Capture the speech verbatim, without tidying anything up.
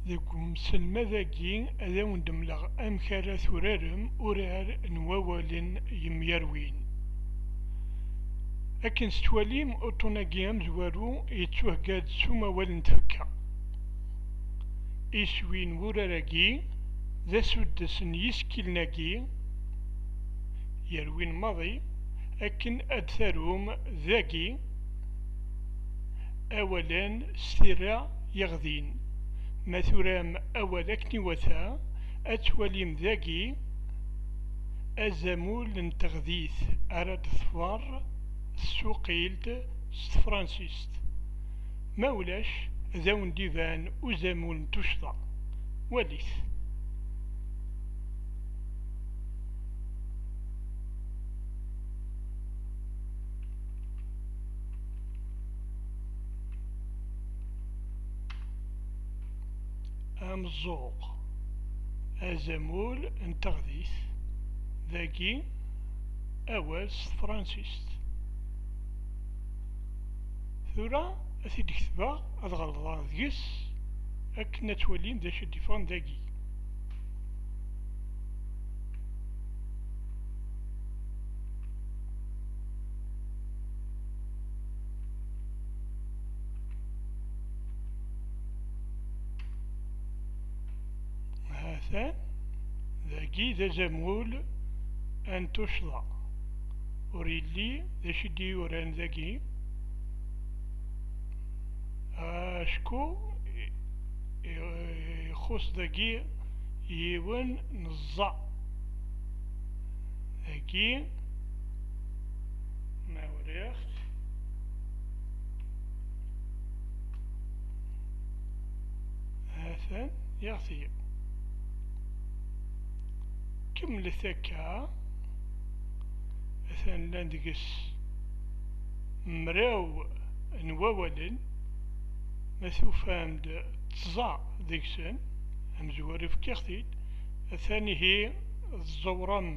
Deg umselmed-agi, ad awen-d-mleɣ amek ara turarem urar n wawalen yemyerwin. Akken tettwalim, uṭṭun-agi amezwaru yettuhegga-d s umawal n tfekka. Iswi n wurar-agi d asuddes n yisekkilen-agi, yerwin maḍi, akken ad d-tarum dagi awalen s tira yeɣdin. Ma turam awal akken iwata, ad twalim dagi azamul n teɣdit ara d-tḍer tsuqilt s tefransist. Ma ulac, ad awen-d-iban uzamul n tuccḍa. Walit. Ameẓẓuɣ, azamul n teɣdit, dagi awal s tefransist. Tura ad t-id-ketbeɣ, ad ɣelḍeɣ deg-s akken ad twalim d acu i d-iffɣen dagi. Ha-t-an, dagi d azamul n tuccḍa. Ur yelli d acu i d-yuran dagi. Acku i-, i-, ixuṣ dagi yiwen n ẓẓa. Dagi, ma uriɣ-t. Ha-t-an, yaɣ-t-iyi. Kemmlet akka. Atan llan deg-s mraw n wawalen. Ma tufam-d tẓa deg-sen, amezwaru fkiɣ-t-id. Atan ihi tẓewrem